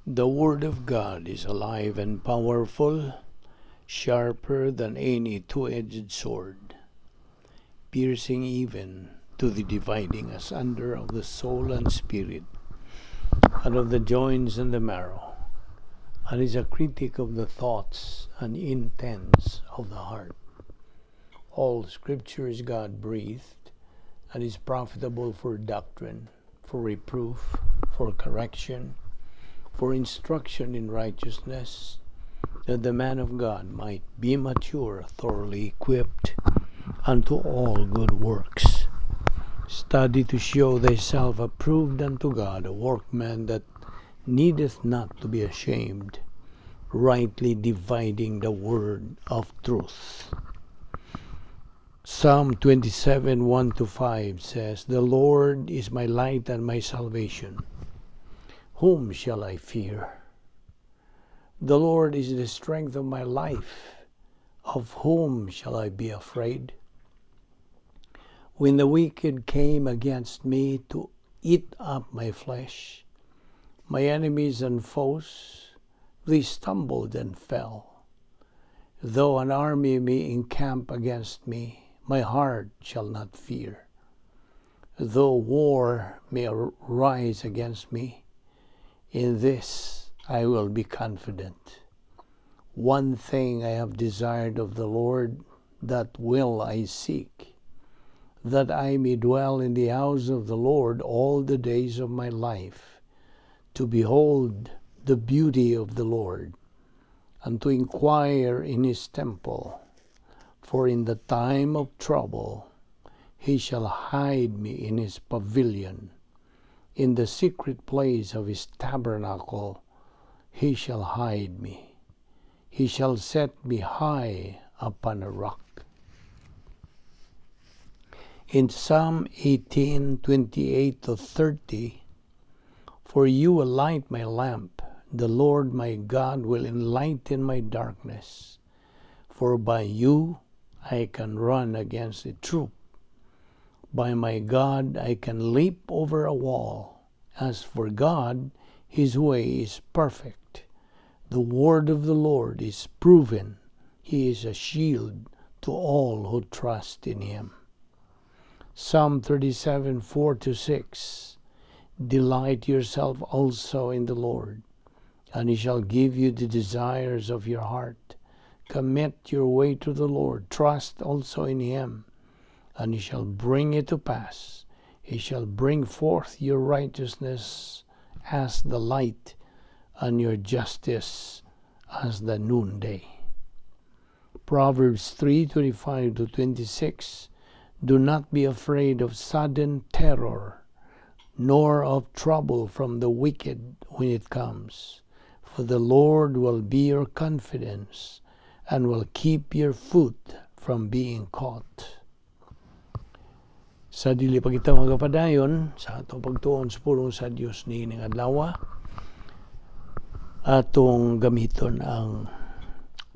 The Word of God is alive and powerful, sharper than any two-edged sword, piercing even to the dividing asunder of the soul and spirit, and of the joints and the marrow, and is a critic of the thoughts and intents of the heart. All Scripture is God-breathed, and is profitable for doctrine, for reproof, for correction, for instruction in righteousness, that the man of God might be mature, thoroughly equipped unto all good works. Study to show thyself approved unto God, a workman that needeth not to be ashamed, rightly dividing the word of truth. Psalm 27:1-5 says, "The Lord is my light and my salvation. Whom shall I fear? The Lord is the strength of my life. Of whom shall I be afraid? When the wicked came against me to eat up my flesh, my enemies and foes, they stumbled and fell. Though an army may encamp against me, my heart shall not fear. Though war may arise against me, in this I will be confident. One thing I have desired of the Lord, that will I seek, that I may dwell in the house of the Lord all the days of my life, to behold the beauty of the Lord, and to inquire in his temple. For in the time of trouble he shall hide me in his pavilion. In the secret place of his tabernacle he shall hide me. He shall set me high upon a rock." In Psalm 18:28-30, "For you will light my lamp, the Lord my God will enlighten my darkness. For by you I can run against a troop. By my God I can leap over a wall. As for God, his way is perfect. The word of the Lord is proven. He is a shield to all who trust in him." Psalm 37:4-6, "Delight yourself also in the Lord, and he shall give you the desires of your heart. Commit your way to the Lord. Trust also in him, and he shall bring it to pass. He shall bring forth your righteousness as the light, and your justice as the noonday." Proverbs 3:25-26, "Do not be afraid of sudden terror, nor of trouble from the wicked when it comes. For the Lord will be your confidence, and will keep your foot from being caught." Sa dili pa kita magapadayon sa atong pagtuon sa pulong sa Dios niining adlaw, atong gamiton ang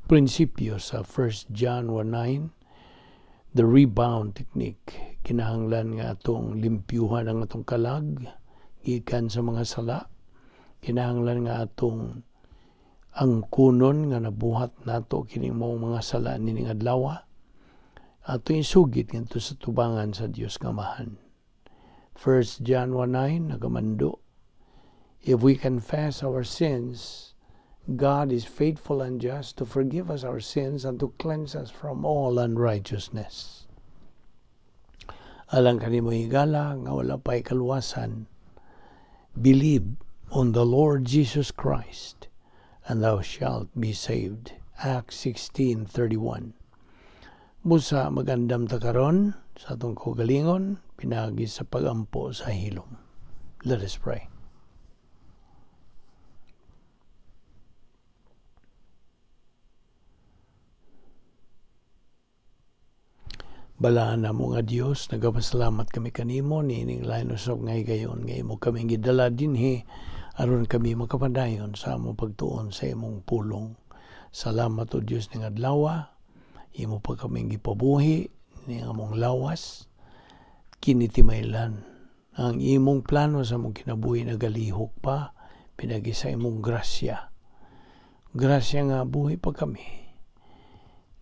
prinsipyo sa 1 John 1:9, the rebound technique. Kinahanglan nga atong limpyuhan ang atong kalag gikan sa mga sala. Kinahanglan nga atong angkunon nga nabuhat nato kining maong mga sala nining adlaw. Atong isugid ngadto sa tubangan sa Dios nga Amahan. 1 John 1:9 nagamando, "If we confess our sins, God is faithful and just to forgive us our sins and to cleanse us from all unrighteousness." Alang kanimo, higala, nga wala pa'y kaluwasan, believe on the Lord Jesus Christ and thou shalt be saved. Acts 16:31. Busa magandam ta karon sa atong kaugalingon pinaagi sa pagampo sa hilom. Let us pray. Balaan namo nga Dios, nagapasalamat kami kanimo niining lain usab nga higayon nga imo kami gidala dinhi aron kami makapadayon sa among pagtuon sa imong pulong. Salamat, o Dios, ning adlaw, imo pa kami gipabuhi ning among lawas. Kini timaylan ang imong plano sa among kinabuhi nagalihok pa Pinagi sa imong grasya. Grasya nga buhi pa kami.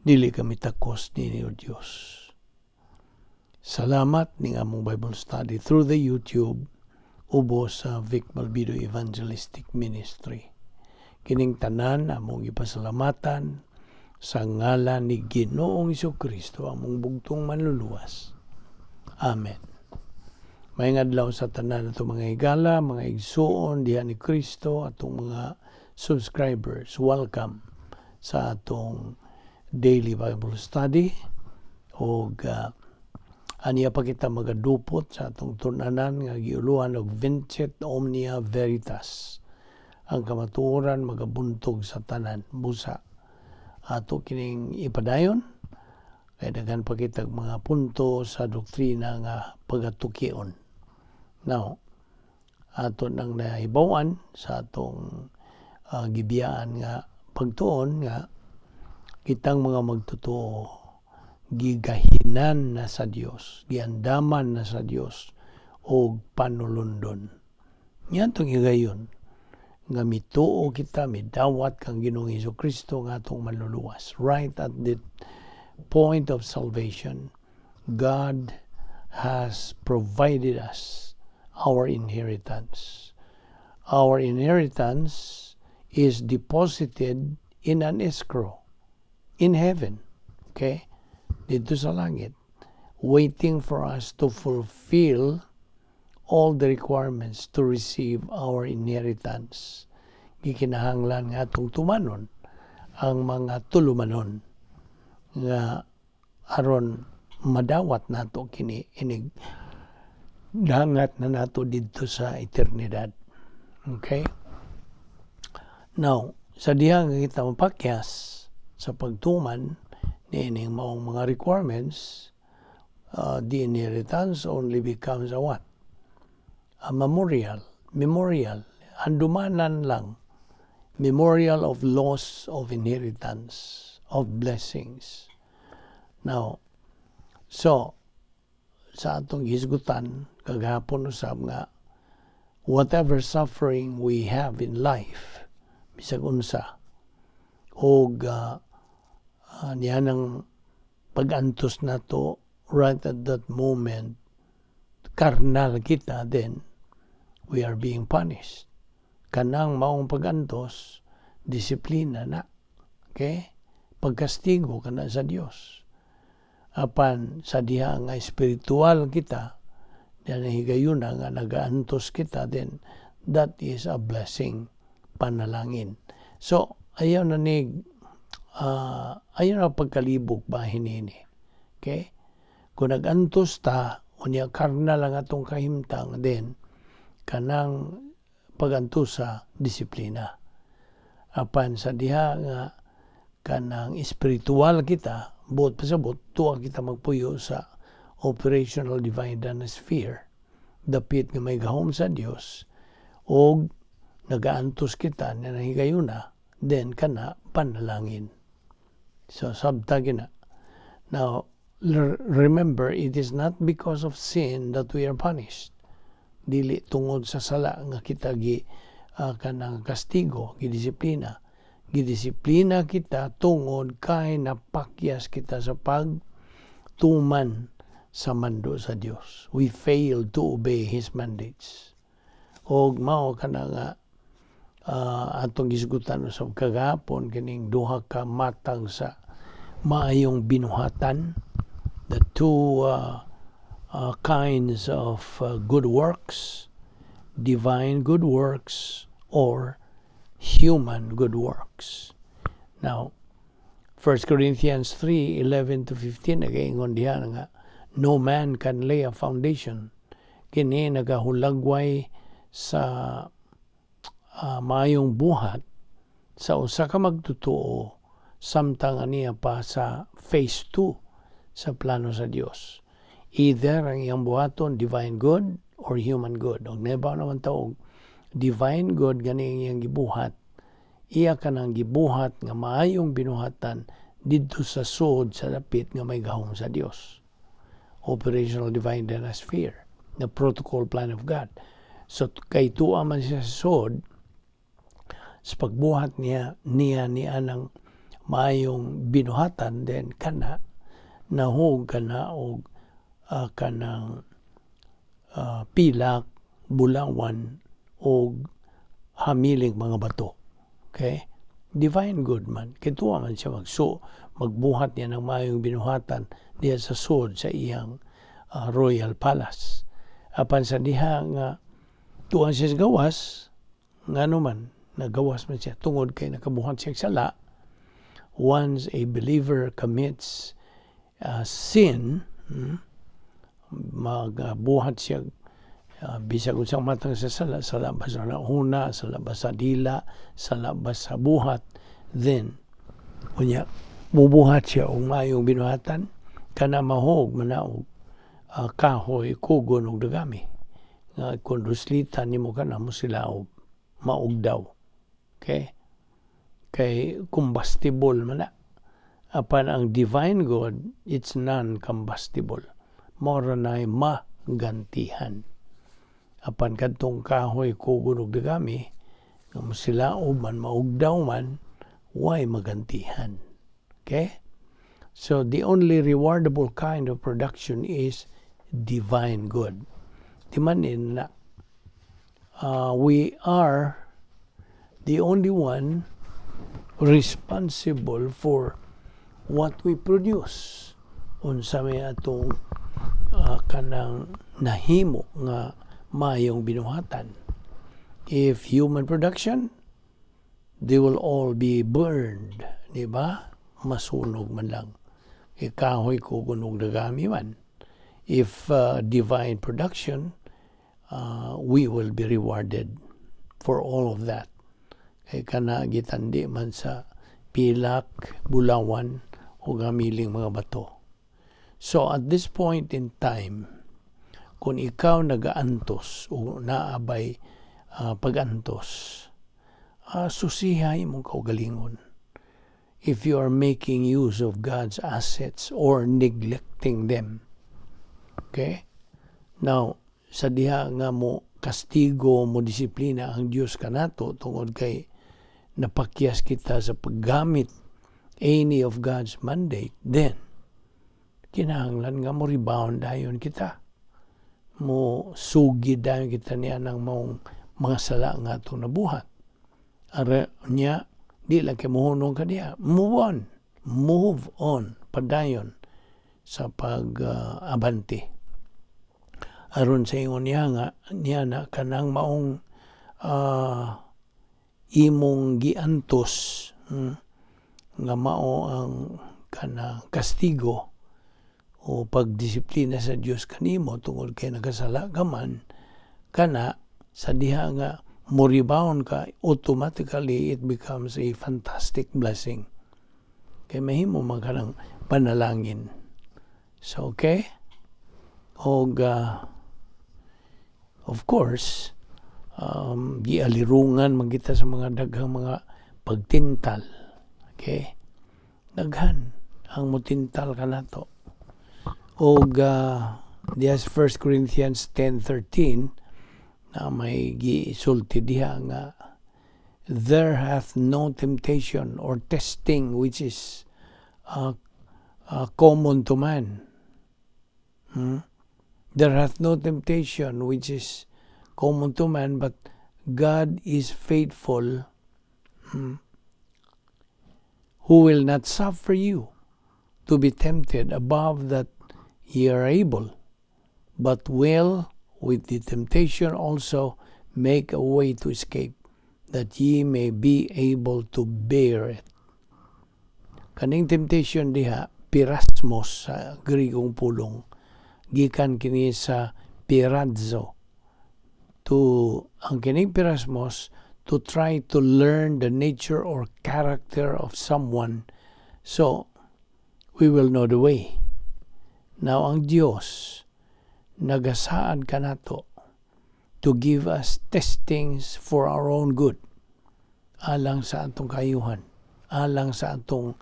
Dili kami takos nini, O Dios. Salamat ning among Bible study through the YouTube ubos sa Vic Balbido Evangelistic Ministry. Kining tanan among ipasalamatan sa ngalan ni Ginoong Kristo, among bugtong Manluluwas. Amen. Maayong adlaw sa tanan atong mga higala, mga igsuon diha ni Kristo, atong mga subscribers. Welcome sa atong daily Bible study og aniya pa kita magadupot sa atong tun-anan nga giuluhan og Vincit Omnia Veritas. Ang kamatuoran magabuntog sa tanan. Busa ato kining ipadayon kay daghan pa kitag mga punto sa doktrina nga pagatukion. Now, ato nang nahibaw-an sa atong gibiyaan nga pagtuon nga kitang mga magtotoo gigahinan na sa Dios, giandaman na sa Dios og panulundon. Niadtong higayon nga mituo kita, midawat kang Ginoong Hesus Kristo nga atong Manluluwas. Right at the point of salvation, God has provided us our inheritance. Our inheritance is deposited in an escrow in heaven. Okay? Didto sa langit. Waiting for us to fulfill all the requirements to receive our inheritance. Gikinahanglan nga atong tumanon ang mga tulumanon nga aron madawat nato kini inig dangat na nato didto sa eternidad. Okay? Now, sa diha nga kita mapakyas sa pagtuman niining maong mga requirements, the inheritance only becomes a what? A memorial. Memorial. Handumanan lang. Memorial of loss of inheritance, of blessings. Now, so, sa atong hisgutan, kagahapon usab nga, whatever suffering we have in life, bisag unsa, og niya ng pag-antos nato right at that moment, karnal kita, then we are being punished. Kanang maong pag-antos, disiplina na. Okay? Pagkastigo kana sa Dios. Apan sa diha nga espiritual kita, diyan higayuna nga nagaantos kita, then that is a blessing, panalangin. So, ayaw na ni ayaw na pagkalibog ba hinini. Okay? Kung nagantos ta, unya karnal ang atong kahimtang, then kanang pagantos sa disiplina. Apan sa diha nga kanang espiritual kita, buot pasabot, tuwa kita magpuyo sa operational divine sphere, dapit nga may gahom sa Dios, og nagaantos kita na nahigayuna, then kana panalangin. So sabta gina. Now, remember, it is not because of sin that we are punished. Dili tungod sa sala nga kita gi kanang kastigo, gidisiplina. Gidisiplina kita tungod kay napakyas kita sa pagtuman sa mando sa Dios. We failed to obey His mandates. Og mao kana nga atong gisgutan sa kagahapon kining duha ka matang sa maayong binuhatan, the two kinds of good works, divine good works or human good works. Now, 1 Corinthians 3:11 to 15 nagaingon diha nga no man can lay a foundation. Kini nagahulagway sa maayong buhat sa usa ka magtotoo samtang aniya pa sa phase 2 sa plano sa Dios. Either ang iyang buhaton divine good or human good. Og nahibaw naman ta og divine good gani ang iyang gibuhat, iya kanang gibuhat nga maayong binuhatan didto sa suod sa dapit nga may gahom sa Dios. Operational divine sphere, the protocol plan of God. So kay tuwa man siya sa suod, Sa pagbuhat niya ni anang maayong binuhatan, then kana nahug kana og kanang pilak, bulawan og hamiling mga bato. Okay? Divine good man. Kay tuwa man siya magbuhat niya ng maayong binuhatan diha sa sud sa iyang royal palace. Apan sa diha nga tuwa siya sa gawas, ngano man nagawas man siya tungod kay nakabuhat siya sala. Once a believer commits sin, magabuhat siya bisag unsang matang sa sala, sala ba sa huna, sala ba sa dila, sala ba sa buhat, then unya mubuhat siya og maayong binuhatan, kana mahog man na og kahoy, kugon og dagami nga kung ruslitan nimo kana mo silaob, maugdaw. Okay, kay combustible man na. Apan ang divine good, it's non-combustible, mao ra nay magantihan. Apan kadtong kahoy, kugon og dagami nga mosilaob man, maugdaw man, way magantihan. Okay, so the only rewardable kind of production is divine good. Di man na we are the only one responsible for what we produce, unsa may atong kanang nahimo nga maayong binuhatan. If human production, they will all be burned, di ba? Masunog man lang. Kay kahoy, kugon og dagami man. If divine production, we will be rewarded for all of that. Kay kana gitandi man sa pilak, bulawan o gamiling mga bato. So at this point in time, kung ikaw nagaantos o naabay pag-antos, susiha imong kaugalingon. If you are making use of God's assets or neglecting them. Okay? Now, sa diha nga mo kastigo, mo disiplina ang Dios kanato tungod kay napakyas kita sa paggamit any of God's mandate, then kinahanglan nga mo rebound dayon kita. Mo sugid dayon kita niya ng maong mga sala nga atong nabuhat. Ara niya, di lang kay muhunong ka diha. Move on. Move on. Padayon sa pag-abante. Aron sa ingon niya nga niya na kanang maong imong giantos, nga mao ang kanang kastigo o pagdisiplina sa Dios kanimo tungod kay nagasala ka man, kana sa diha nga mo rebound ka, automatically it becomes a fantastic blessing kay mahimo man ka ng panalangin. So okay, og of course gialirungan man kita sa mga daghang mga pagtintal. Okay, daghan ang mutintal kanato. Og diha sa 1 Corinthians 10:13 na may gisulti diha nga there hath no temptation or testing which is common to man. There hath no temptation which is common to man, but God is faithful, who will not suffer you to be tempted above that ye are able, but will with the temptation also make a way to escape, that ye may be able to bear it. Kaning temptation diha, peirasmos sa Grigong pulong, gikan kini sa peirazo. To ang kining peirasmos, to try to learn the nature or character of someone so we will know the way. Now, ang Dios nagasaad kanato to give us testings for our own good, alang sa atong kaayuhan, alang sa atong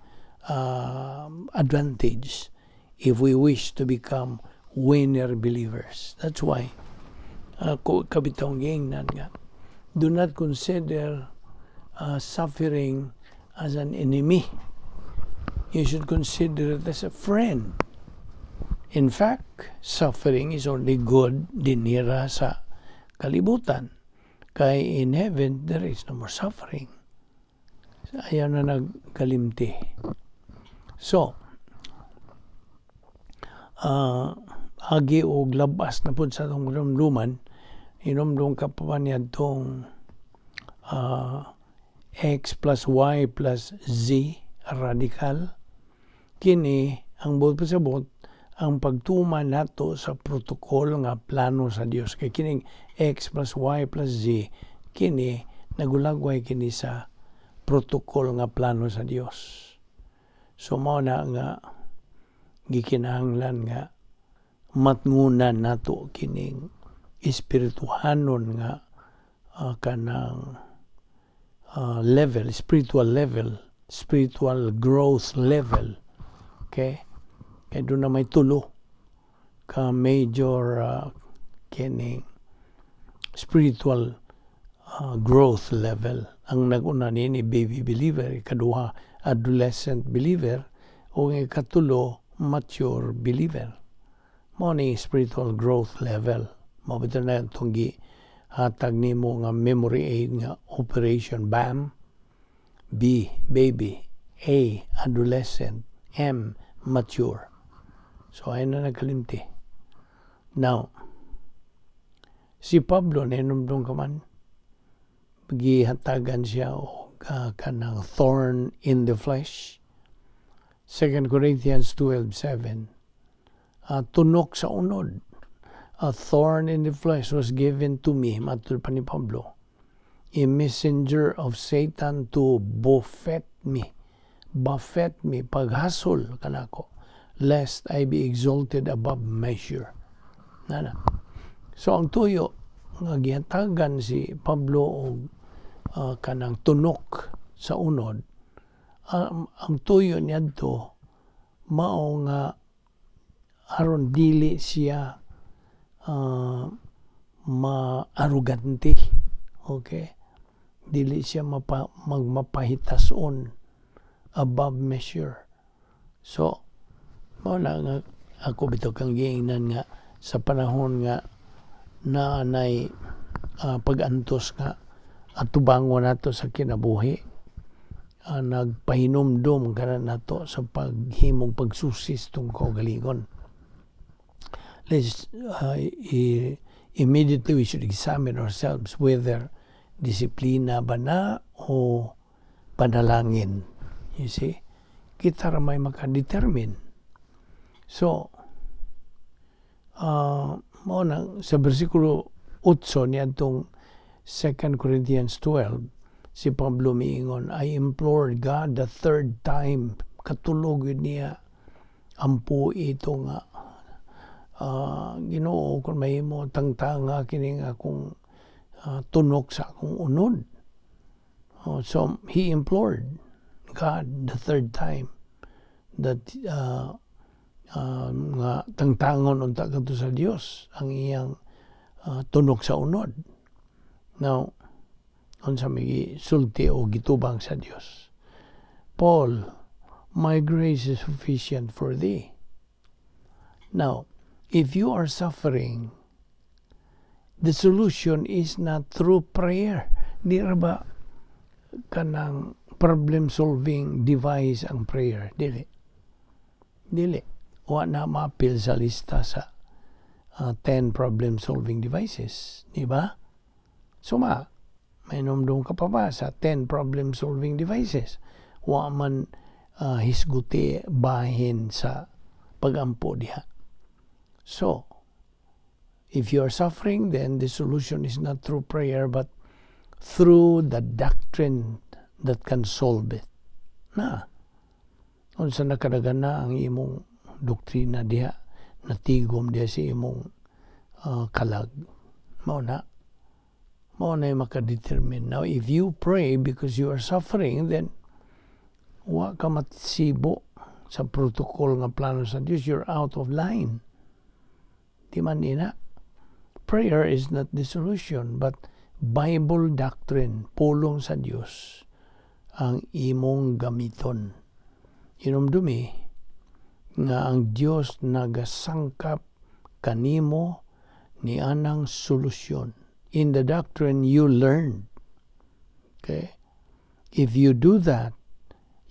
advantage if we wish to become winner believers. That's why kabitong giingnan nga do not consider suffering as an enemy. You should consider it as a friend. In fact, suffering is only good dinhi ra sa kalibutan. Kay in heaven, there is no more suffering. Ayaw na nagkalimti. So, agi og labas na pud sa atong rumduman, hinumdum ka pa ba niadtong x plus y plus z radical? Kini ang buot pasabot, ang pagtuman nato sa protocol nga plano sa Dios, kay kining x plus y plus z, kini nagulagway kini sa protocol nga plano sa Dios. So mao na nga gikinahanglan nga matngunan nato kining espirituhanon nga kanang level, spiritual level, spiritual growth level. Okay? Kay duna may tulo ka major kining spiritual growth level. Ang nag-una ni baby believer, ikaduha adolescent believer, o ang ikatulo mature believer. Mao ni spiritual growth level. Mao bitaw na itong gihatag nimo nga memory aid nga Operation BAM. B, baby. A, adolescent. M, mature. So ayaw na nagkalimti. Now, si Pablo, nahinumdum ka man, gihatagan siya og kanang thorn in the flesh. 2 Corinthians 12:7. Tunok sa unod. "A thorn in the flesh was given to me," matud pa ni Pablo, "a messenger of Satan to buffet me." Buffet me, paghasol kanako, "lest I be exalted above measure." Nana. So ang tuyo nga gihatagan si Pablo og kanang tunok sa unod, ang tuyo niadto mao nga aron dili siya ma-arugante. Okay? Dili siya magmapahitason above measure. So, mao na nga ako bitaw kang giingnan nga sa panahon nga naanay pag-antos nga atubangon nato sa kinabuhi, nagpahinumdum kana nato sa paghimog pagsusis tungkol kaugalingon. Let's immediately we should examine ourselves whether disiplina ba na o panalangin. You see? Kita ra may makadetermine. So, mao na sa versikulo 8 niadtong 2 Corinthians 12, si Pablo miingon, "I implored God the third time." Katulo gyud niya ampo ito nga, "Ginoo, kung mahimo, tangtanga kining akong tunok sa akong unod." Oh, so he implored God the third time that nga tangtangon unta kadto sa Dios ang iyang tunok sa unod. Now, unsa may sulti o gitubang sa Dios? "Paul, my grace is sufficient for thee." Now, if you are suffering, the solution is not through prayer. Di ra ba kanang problem solving device ang prayer? Dili. Dili. Wa na maapil sa lista sa 10 problem solving devices. Di ba? Suma, mahinumdum ka pa ba sa 10 problem solving devices? Wa man hisguti bahin sa pagampo diha. So, if you are suffering, then the solution is not through prayer, but through the doctrine that can solve it. Na, unsa nakadagan na ang imong doktrina diha, natigom diha sa imong kalag. Mao na. Mao na yung makadetermine. Now, if you pray because you are suffering, then wa ka matsibo sa protocol nga plano sa Dios. You're out of line. Di man ina. Prayer is not the solution, but Bible doctrine, pulong sa Dios. Ang imong gamiton. Hinumdumi nga ang Dios nagasangkap kanimo ni anang solusyon in the doctrine you learned. Okay? If you do that,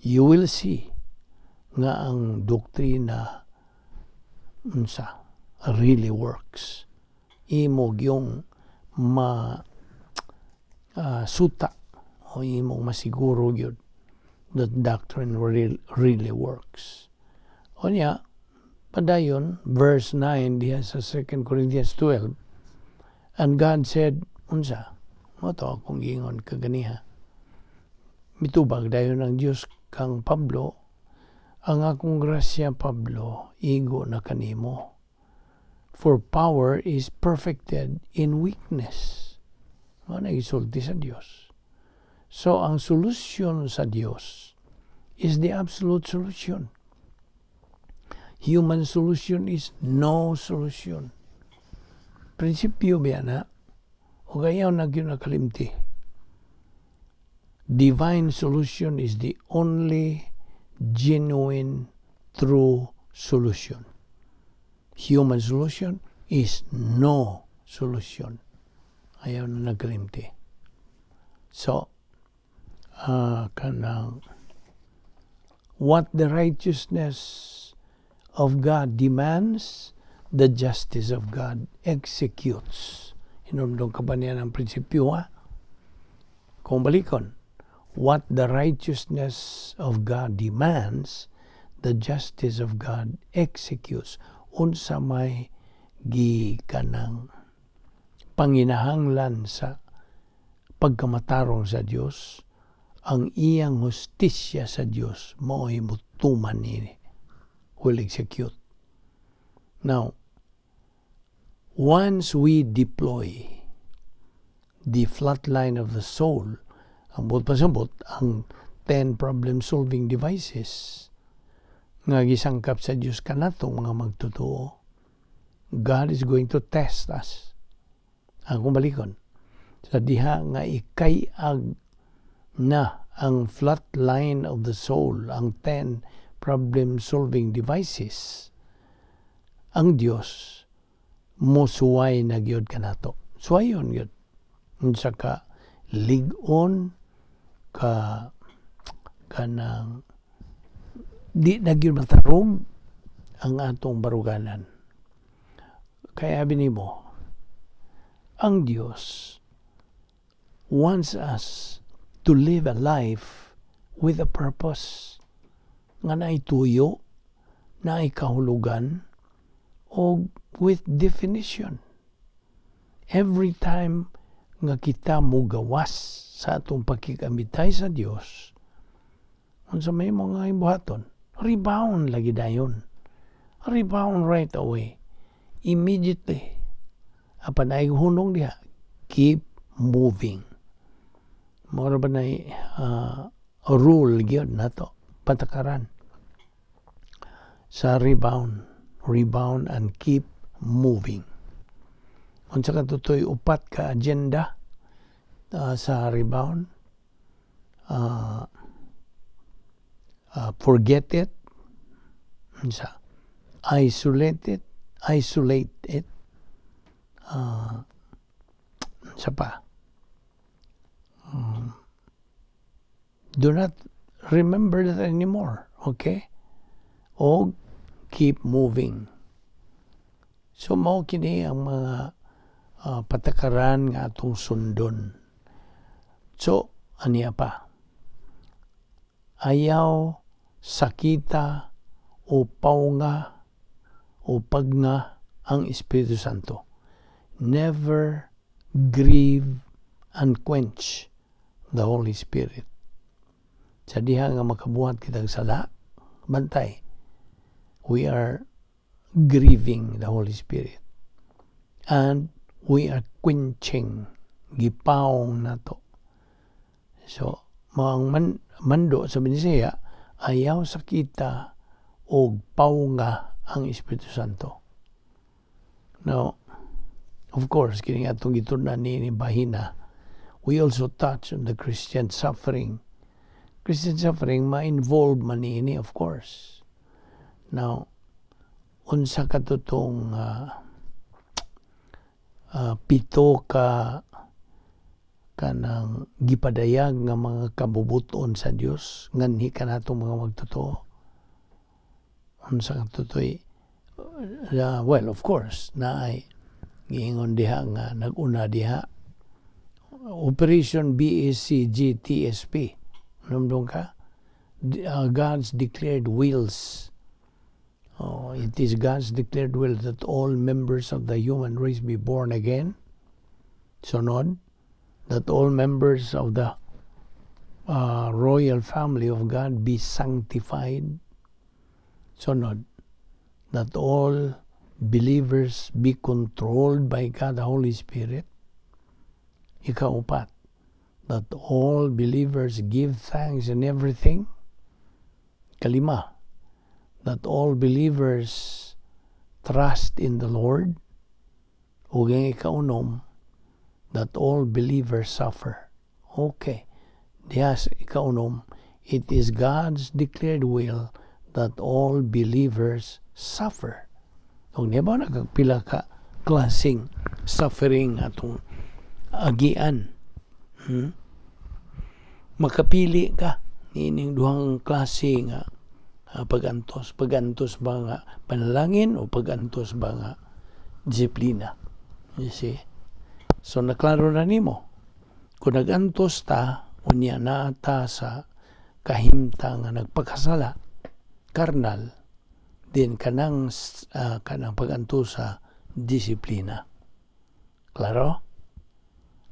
you will see nga ang doktrina unsa really works. Imo gyung ma suta o imong masiguro gyud that doctrine really, really works. O niya, padayon, verse 9 diha sa 2 Corinthians 12, "And God said," unsa? Mao to akong giingon kaganiha. Mitubag dayon ang Dios kang Pablo, "Ang akong grasya, Pablo, igo na kanimo. For power is perfected in weakness." Mao na gisulti sa Dios. So ang solusyon sa Dios is the absolute solution. Human solution is no solution. Prinsipyo biya na o ayaw na gyud nakalimti. Divine solution is the only genuine, true solution. Human solution is no solution. Ayaw na nagkalimti. So, kanang what the righteousness of God demands, the justice of God executes. Hinumdum ka ba niya ng prinsipyo, ha? Kung balikon, what the righteousness of God demands, the justice of God executes. Unsa may gi kanang panginahanglan sa pagkamatarong sa Dios, ang iyang hustisya sa Dios mao'y mutuman ni, will execute. Now, once we deploy the flat line of the soul, ang buot pasabot, ang 10 problem-solving devices nga gisangkap sa Dios kanatong mga magtotoo, God is going to test us. Ang balikon, sa diha nga ikay-ag na ang flat line of the soul, ang 10 problem-solving devices, ang Dios mosuway na gyud kanato. Suwayon gyud. Unsa ka lig-on ka kanang di na gyud matarong ang atong baruganan. Kaya abi nimo, ang Dios wants us to live a life with a purpose nga naay tuyo, naay kahulugan, o with definition. Every time nga kita mugawas sa atong pakig-amitay sa Dios, unsa may mga buhaton, rebound lagi dayon. Rebound right away. Immediately. Apan ay hunong diha, keep moving. Mao ba na rule gyud nato, patakaran sa rebound, rebound and keep moving. Unsa ka tutoy upat ka agenda sa rebound? Forget it, unsa? Isolate it, isolate it. Unsa pa? Do not remember that anymore, okay? O keep moving. So mao kini ang mga patakaran nga atong sundon. So, aniya pa? Ayaw sakita o paunga o pagnga ang Espiritu Santo. Never grieve and quench the Holy Spirit. Sa diha nga makabuhat kitag sala, bantay, we are grieving the Holy Spirit. And we are quenching, gipaong nato. So, mga mando sa Binisaya, ayaw sakita og paunga ang Espiritu Santo. Now, of course, kini atong gitun-an ni bahina, we also touch on the Christian suffering. Christian suffering, ma-involve man ini, of course. Now, unsa katong pito ka kanang gipadayag nga mga kabubuton sa Dios nganhi kanatong mga magtotoo? Unsa katotoy? Well, of course, naay giingon diha nga nag-una diha, Operation BACGTSP. Numdong ka? God's declared wills. Oh, it is God's declared will that all members of the human race be born again. Sunod, that all members of the royal family of God be sanctified. Sunod, that all believers be controlled by God the Holy Spirit. Ikaupat, that all believers give thanks in everything. Kalima, that all believers trust in the Lord. Ug ang ikaunom, that all believers suffer. Okay. Diha sa ikaunom, it is God's declared will that all believers suffer. Ug di ba nagpila ka klaseng suffering atong agian? Makapili ka niining duhang klase nga pag-antos. Pag-antos ba nga panalangin o pag-antos ba nga disiplina? You see? So naklaro na nimo. Kung nag-antos ta, unya naa ta sa kahimtang nga nagpakasala, karnal, din kanang pag-antos sa disiplina. Klaro?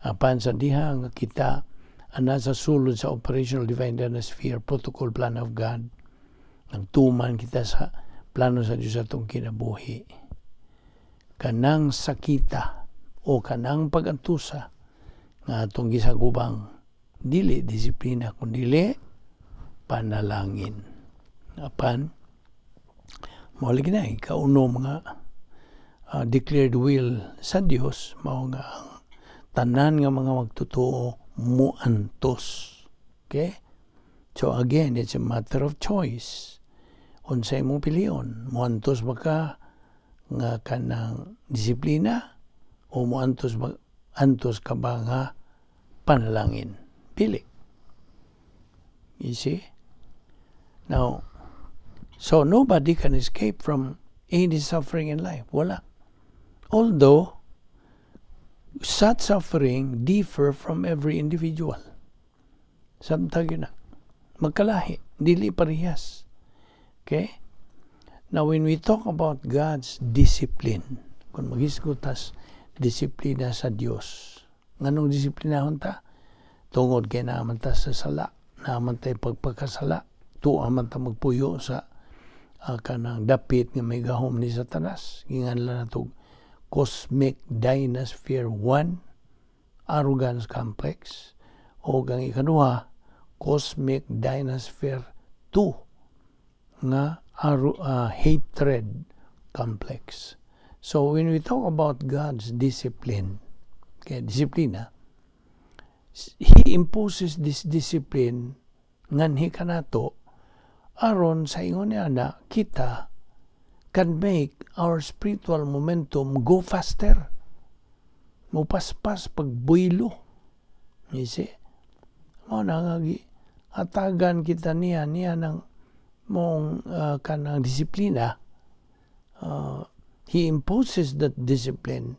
Apan sa diha nga kita ang nasa sulod sa Operational Divine Dynasphere Protocol Plan of God, nagtuman kita sa plano sa Diyos atong kinabuhi. Kanang sakita o kanang pag-antusa nga atong gisagubang, dili disiplina kundi panalangin. Apan mao lagi na ikaunom nga declared will sa Dios, mao nga ang tanan nga mga magtotoo muantos. Okay? So again, it's a matter of choice. Unsay imong pilion? Muantos ba ka nga kanang disiplina o muantos ba, antos ka ba nga panalangin? Pili. You see? Now, so nobody can escape from any suffering in life. Wala. Although, such suffering differ from every individual. Samtang yun na. Magkalahi. Dili parehas. Okay? Now, when we talk about God's discipline, kung maghisgot tas disiplina sa Dios, nganong disiplinahon ta? Tungod kay naa man ta sa sala, naa man tay pagpakasala, tuwa man ta magpuyo sa kanang dapit nga may gahom ni Satanas. Ginganlan nato Cosmic Dynasphere 1, Arrogance Complex, o ang ikaduha, Cosmic Dynasphere 2, nga Hatred Complex. So when we talk about God's discipline, kaya disiplina, He imposes this discipline nganhi kanato aron sa ingon niya na kita can make our spiritual momentum go faster. Mupaspas pagbuylo. You see? Mao na nga hatagan kita niya niya ng mong kanang disiplina. He imposes that discipline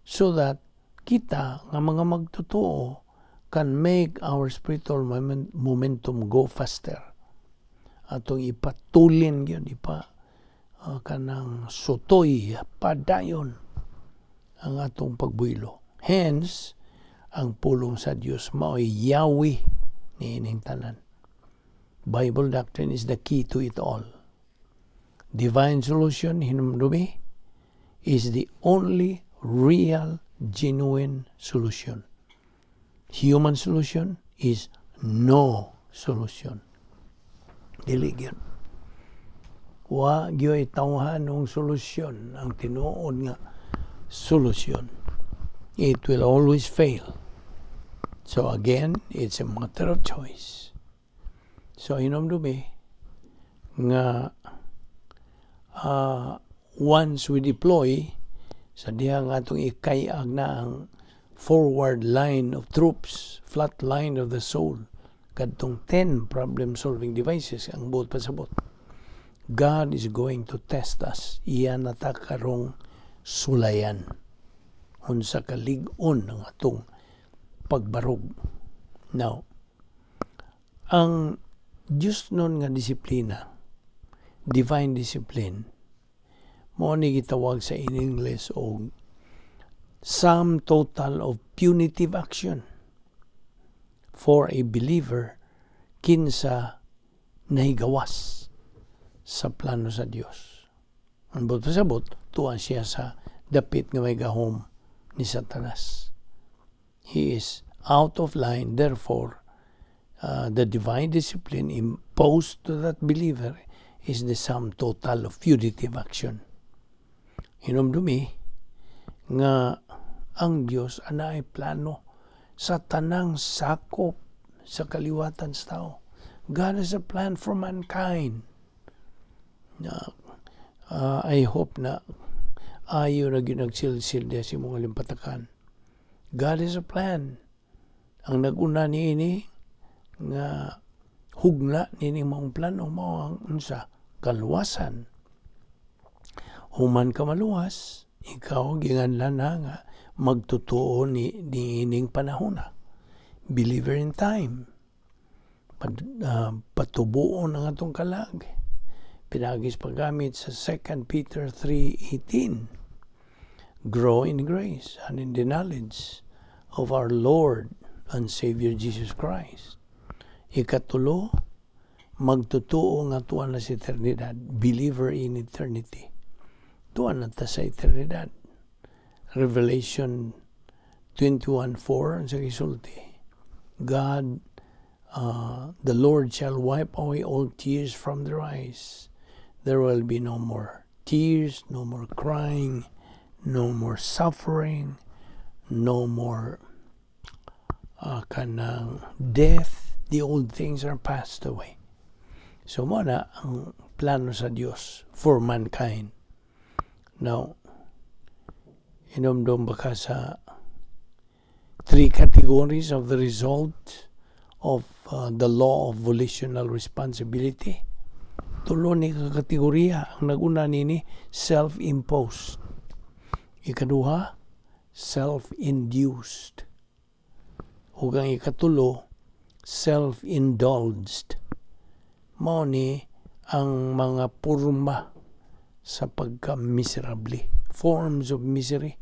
so that kita nga mga magtotoo can make our spiritual momentum go faster. Atong ipatulin yun, ipa kanang sutoy padayon ang atong pagbuylo. Hence, ang pulong sa Dios mao'y yawi niining tanan. Bible doctrine is the key to it all. Divine solution, hinumdumi, is the only real, genuine solution. Human solution is no solution. Dili gyud. Wa gyoy tawhanong solusyon ang tinuod nga solusyon. It will always fail. So again, it's a matter of choice. So hinomdumi nga once we deploy, sa diha nga atong ikayag na ang forward line of troops, flat line of the soul, kadtong 10 problem solving devices, ang buot pasabot, God is going to test us. Iya na ta karong sulayan unsa kalig-on ang atong pagbarog. Now, ang Diyos nun nga disiplina, divine discipline, mao ni gitawag sa in English og sum total of punitive action for a believer kinsa nahigawas sa plano sa Dios. Ang buot pasabot, tuwa siya sa dapit nga may gahom ni Satanas. He is out of line, therefore, the divine discipline imposed to that believer is the sum total of punitive action. Hinomdumi nga ang Dios anay plano sa tanang sakop sa kaliwatan sa tao. God has a plan for mankind. Na, I hope na ayo na gyud nagsilsil diya sa imong alimpatakan. God has a plan. Ang nag-una niini nga hugna niini maong plano mao ang unsa? Kaluwasan. Human ka maluwas, ikaw ginganlan na nga magtotoo ni niining panahona. Believer in time. Patubuon ang atong kalag. Pinaagi sa paggamit sa 2 Peter 3:18. Grow in grace and in the knowledge of our Lord and Savior Jesus Christ. Ikatulo, magtotoo nga tuwa na sa eternidad. Believer in eternity. Tuwa na ta sa eternidad. Revelation 21:4 ang sa gisulti. God, the Lord shall wipe away all tears from their eyes. There will be no more tears, no more crying, no more suffering, no more kanang death. The old things are passed away. So mao na ang plano sa Dios for mankind. Now, hinomdom ba ka sa three categories of the result of the law of volitional responsibility? Tulo ni ka kategorya. Ang naguna nini, self-imposed. Ikaduha, self-induced. Ug ang ikatulo, self-indulged. Mao ni ang mga porma sa pagka-miserable. Forms of misery.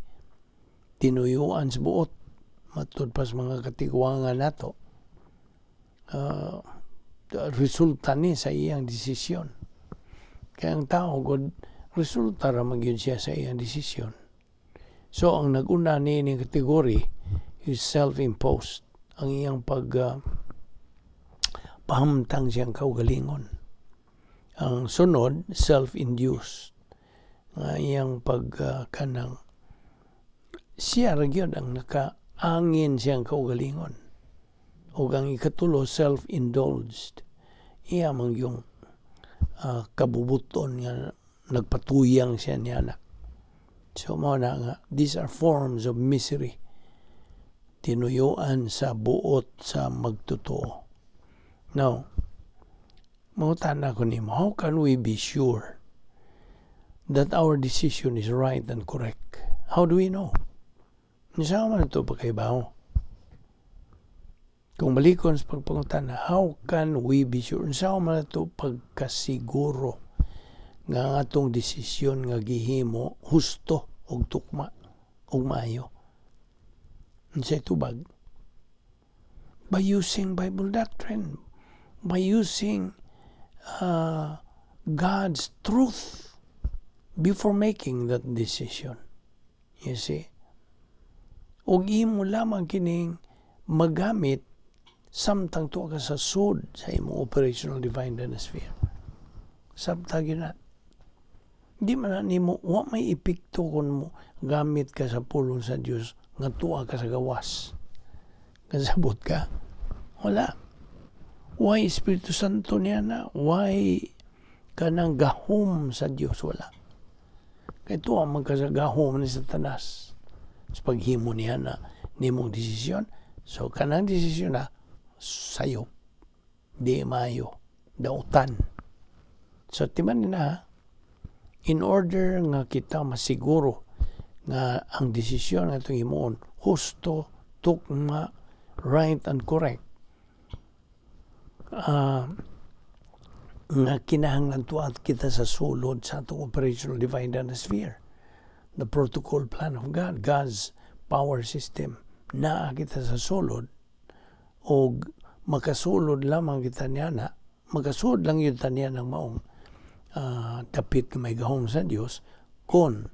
Tinuyuan sa buot. Matud pa sa mga katigwangan nato. Resulta ni sa iyang desisyon. Kaya ang tao, god, resulta ra man gyud siya sa iyang desisyon. So, ang nag-una ni ini kategory is self-imposed. Ang iyang pag pahamtang siyang kaugalingon. Ang sunod, self-induced. Nga iyang pag kanang siya ra gyud ang nakaangin siyang kaugalingon. Ug ang ikatulo, self-indulged. Iya man yung kabubuton nga nagpatuyang siya niya na. So mao na nga, these are forms of misery. Tinuyuan sa buot sa magtotoo. Now, mangutana ko nimo, how can we be sure that our decision is right and correct? How do we know? Unsa man ito pagkaibaw? Kung balikon sa pagpangutana, how can we be sure? Unsa man ito pagkasiguro nga ang atong desisyon nga gihimo husto og tukma og maayo? Unsay tubag? By using Bible doctrine, by using God's truth before making that decision. You see? Ug imo lamang kining magamit samtang tuwa ka sa sud sa imong operational divine dynasphere. Sabta gyud na. Di man na nimo, wa may epekto kung mo gamit ka sa pulong sa Dios nga tuwa ka sa gawas. Kasabot ka? Wala. Why Espiritu Santo niya na? Why kanang gahom sa Dios wala? Kay tuwa man ka sa gahom ni Satanas sa paghimo niya na nimong desisyon. So kanang desisyon na sayop, di maayo, dautan. So timan na, in order nga kita masiguro nga ang desisyon nga itong himuon husto, tukma, right and correct, nga kinahanglan tuwa kita sa sulod sa atong operational divine sphere, the protocol plan of God, God's power system. Naa kita sa sulod o makasulod lamang kita niya na makasulod lang gyud ta niya ng maong dapit nga may gahom sa Dios kon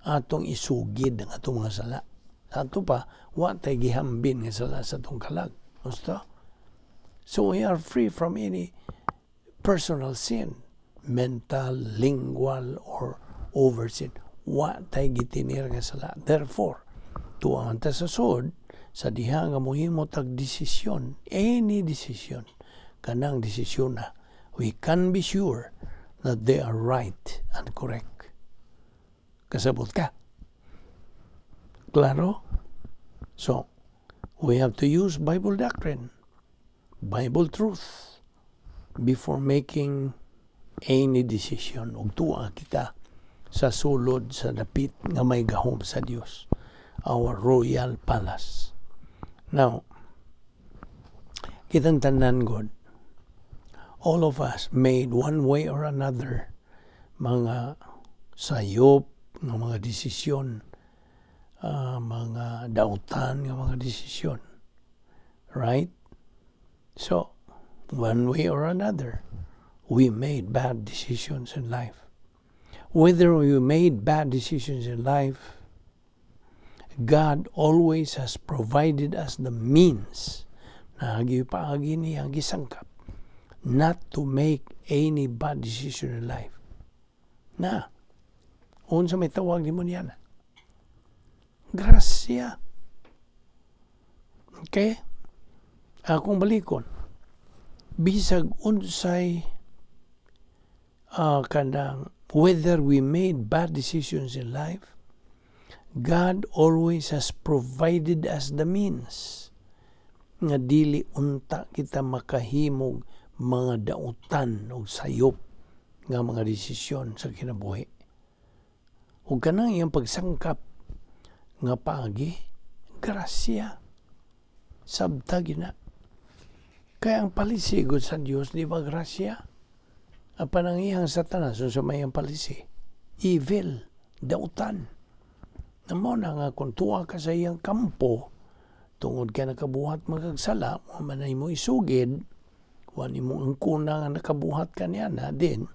atong isugid ang atong mga sala. Sa ato pa, wa tay gihambin nga sala sa atong kalag. Gusto? So we are free from any personal sin, mental, lingual, or overt sin. Wa tay gitinir nga sala. Therefore, tuwa man ta sa sud, sa diha nga mohimo tag desisyon, any decision, kanang desisyon na, we can be sure that they are right and correct. Kasabot ka? Klaro? So, we have to use Bible doctrine, Bible truth, before making any decision. Ug tuwa kita sa sulod sa dapit nga may gahom sa Dios, our royal palace. Now, kitang tanan God, all of us made one way or another mga sayop nga mga desisyon, mga dautan nga mga desisyon. Right? So, one way or another, we made bad decisions in life. Whether we made bad decisions in life, God always has provided us the means na paagi niya ang gisangkap not to make any bad decision in life. Na, unsa may tawag nimo niya na? Grasya. Okay? Akong balikon. Bisag unsay kanang whether we made bad decisions in life, God always has provided us the means nga dili unta kita makahimog mga dautan o sayop nga mga desisyon sa kinabuhi. Ug kanang iyang pagsangkap nga paagi, grasya. Sabta gina. Kaya ang palisigod sa Dios, di ba grasya? Apan ang iyang Satanas, sa may ang palisi, evil, dautan. Na mao na nga kung tuwa ka sa iyang kampo, tungod ka nakabuhat magagsala, mo man ay mo isugid, wa nimo ang kuna nga nakabuhat ka niya na din,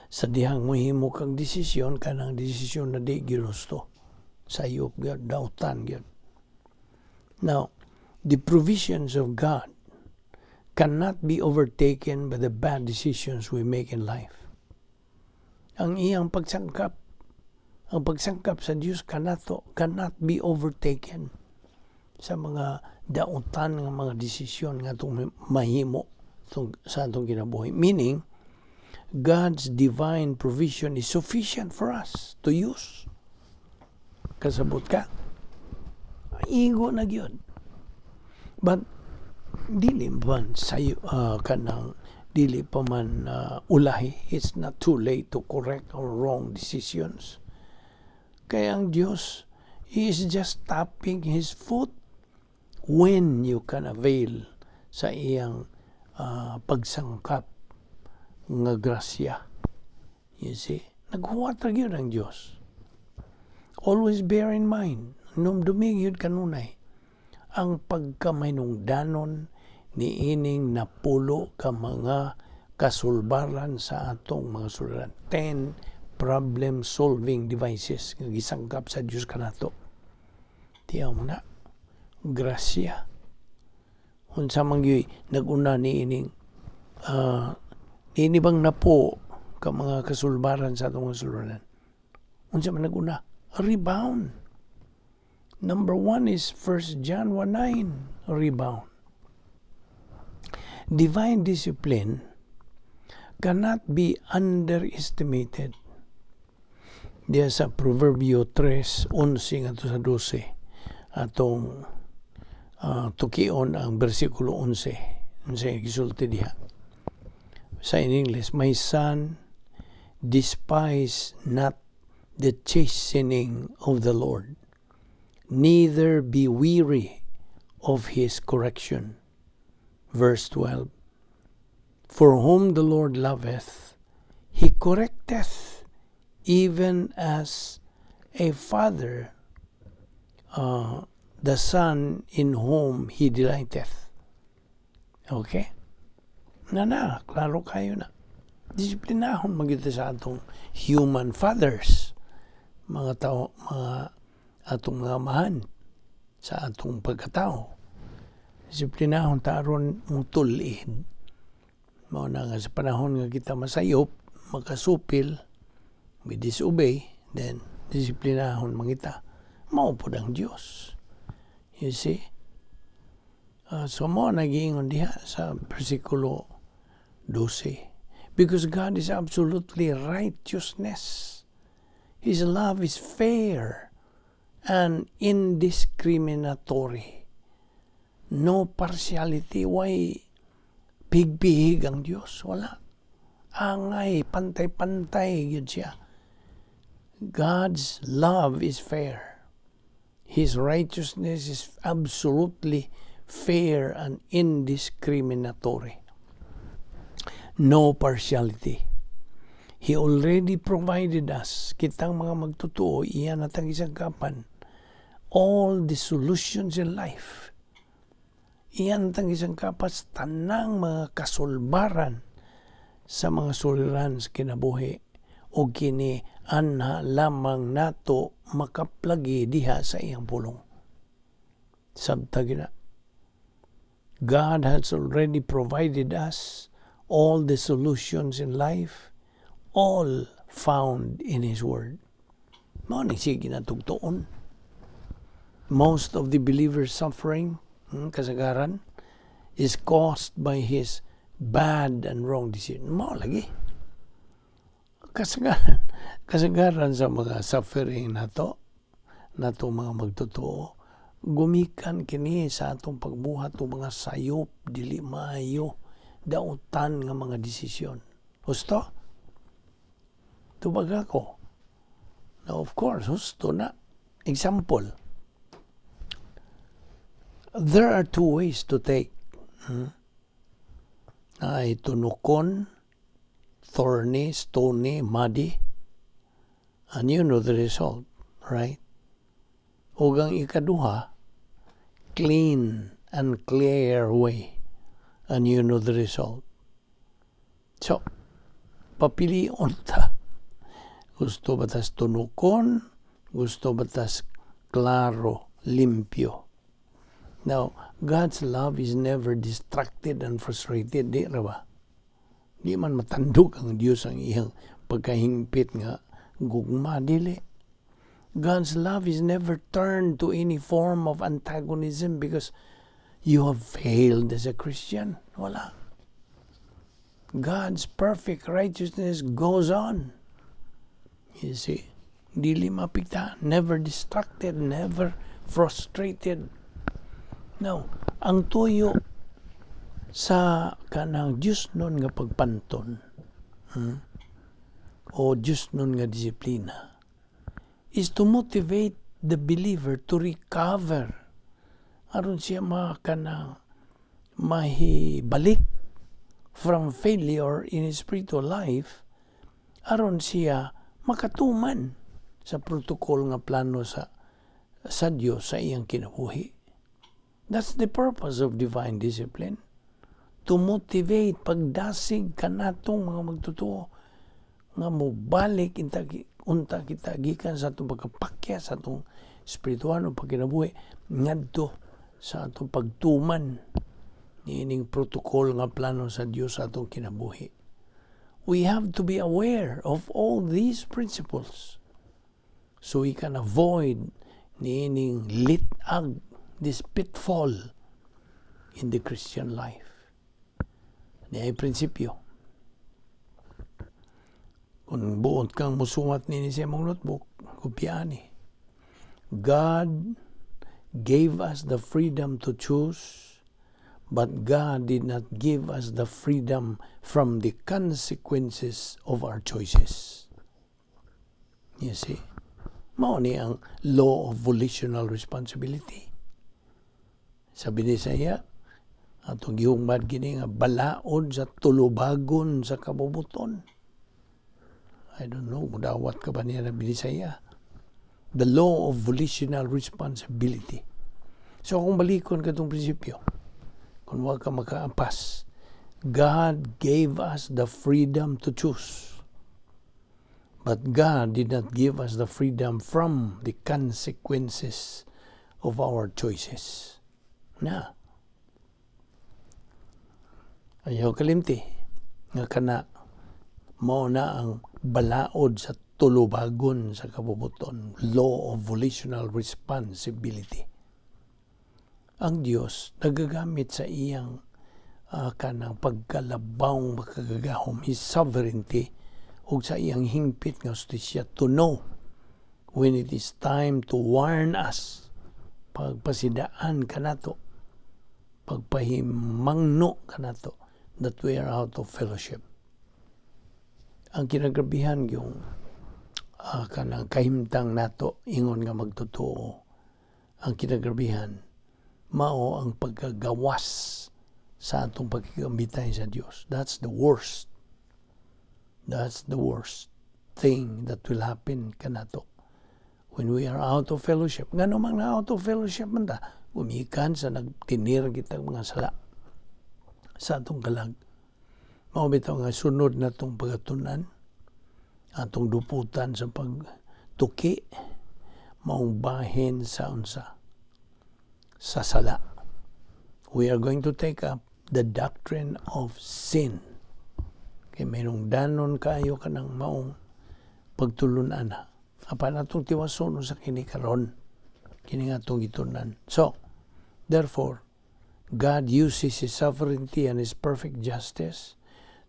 sa dihang mohimo kang desisyon, kanang desisyon na di ginusto. Sayop gyud, dautan gyud. Now, the provisions of God cannot be overtaken by the bad decisions we make in life. Ang iyang pagsangkap, ang pagsangkap sa Dios kanato cannot be overtaken sa mga dautan nga mga desisyon nga atong mahimo sa atong kinabuhi. Meaning, God's divine provision is sufficient for us to use. Kasabot ka? Igo na gyud. But dili man sayo kanang dili pa man ulahi. It's not too late to correct our wrong decisions. Kaya ang Diyos, He is just tapping His foot when you can avail sa iyang pagsangkap nga grasya. You see? Naghuwat ra gyud ang Diyos. Always bear in mind, numdumi gyud kanunay, ang pagkamahinungdanon niining napulo ka mga kasulbaran sa atong mga sulran. 10 problem solving devices nga gisangkap sa Dios kanato. Tiyaw mo na. Grasya. Unsa man gyud nag-una niining niini bang napo ka mga kasulbaran sa atong mga sulranan? Unsa man nag-una? Rebound. Number one is 1 John 1:9, rebound. Divine discipline cannot be underestimated. Diya sa Proverbio 3:11 ngadto sa 12, atong tukion ang bersikulo 11. Unsay gisulti diha? Sa in English, "My son, despise not the chastening of the Lord, neither be weary of his correction." Verse 12, "For whom the Lord loveth, he correcteth, even as a father the son in whom he delighteth." Okay? Na na, klaro kaayo na. Disiplinahon man kita sa atong human fathers, mga tao, mga atong mga amahan sa atong pagkatao. Disiplinahon ta aron mutulid. Mao na nga sa panahon nga kita masayop, makasupil, we disobey, then disiplinahon man kita. Mao pod ang Dios. You see? So mao nagiingon diha sa bersikulo 12. Because God is absolutely righteousness. His love is fair and indiscriminatory. No partiality. Way pigpihig ang Diyos? Wala. Angay, pantay-pantay yun siya. God's love is fair. His righteousness is absolutely fair and indiscriminatory. No partiality. He already provided us, kitang mga magtotoo, iya na tang gisangkapan, all the solutions in life. Iyan tang gisangkapan tanang mga kasulbaran sa mga suliran sa kinabuhi o kini anha lamang nato makaplagi diha sa iyang pulong. Sabta gina. God has already provided us all the solutions in life, all found in His Word. Mao ni siya ginatugtuon. Most of the believer's suffering, kasagaran, is caused by his bad and wrong decision. Mao lagi. Kasagaran sa mga suffering nato mga magtotoo, gumikan kini sa atong pagbuhat og mga sayop, dili maayo, dautan nga mga desisyon. Husto? Tubag ako. Now, of course, husto na. Example, there are two ways to take. Ay tunukon, thorny, stony, muddy, and you know the result, right? Ug ang ikaduha, clean and clear way, and you know the result. So, papilion ta. Gusto ba tas tunukon? Gusto ba tas klaro, limpyo? Now, God's love is never distracted and frustrated, di ra ba? Di man matandog ang Dios ang iyang pagkahingpit nga gugma, dili. God's love is never turned to any form of antagonism because you have failed as a Christian. Wala. God's perfect righteousness goes on. You see, dili mapiktahan, never distracted, never frustrated. Now, ang tuyo sa kanang Diyos nun nga pagpanton o Diyos nun nga disiplina is to motivate the believer to recover aron siya makanang mahibalik from failure in his spiritual life, aron siya makatuman sa protocol nga plano sa Dios sa iyang kinabuhi. That's the purpose of divine discipline. To motivate, pagdasig kanatong mga magtotoo nga mobalik inta unta kita gikan sa atong pagkapakya sa atong espiritual o pagkinabuhi ngadto sa atong pagtuman niining protocol nga plano sa Dios sa atong kinabuhi. We have to be aware of all these principles so we can avoid niining litag, this pitfall in the Christian life. Niay prinsipyo. Kung buot kang musuwat nini sa imong notebook, kopyaan ni. God gave us the freedom to choose, but God did not give us the freedom from the consequences of our choices. You see? Mao ni ang law of volitional responsibility. Sa Binisaya, atong gihungmad kini nga balaod sa tulubagon sa kabubuton. I don't know, mudawat ka ba niya na Binisaya? The law of volitional responsibility. So kung balikon katong prinsipyo, kung wa ka makaapas, God gave us the freedom to choose. But God did not give us the freedom from the consequences of our choices. Na. Ayaw kalimti nga kana mao na ang balaod sa tulubagon sa kabubuton, law of volitional responsibility. Ang Dios nagagamit sa iyang kanang pagkalabawng makagagahom, His sovereignty, ug sa iyang hingpit nga hustisya to know when it is time to warn us, pagpasidaan kanato, pagpahimangno kanato that we are out of fellowship. Ang kinagrabihan yung kanang kahimtang nato ingon nga magtotoo, ang kinagrabihan mao ang pagkagawas sa atong pagkikambitay sa Dios. That's the worst. That's the worst thing that will happen kanato when we are out of fellowship. Ngano mang na out of fellowship man ta? Gumikan sa nagtinir kitang mga sala sa atong kalag. Mao bitaw nga sunod na tong pagatunan, atong duputan sa pagtuki, maong bahin sa unsa? Sa sala. We are going to take up the doctrine of sin. Kay mayroong danon kaayo kanang maong pagtulunan. Apan atong tiwason sa kini karon, kini nga atong gitunan. So, therefore, God uses His sovereignty and His perfect justice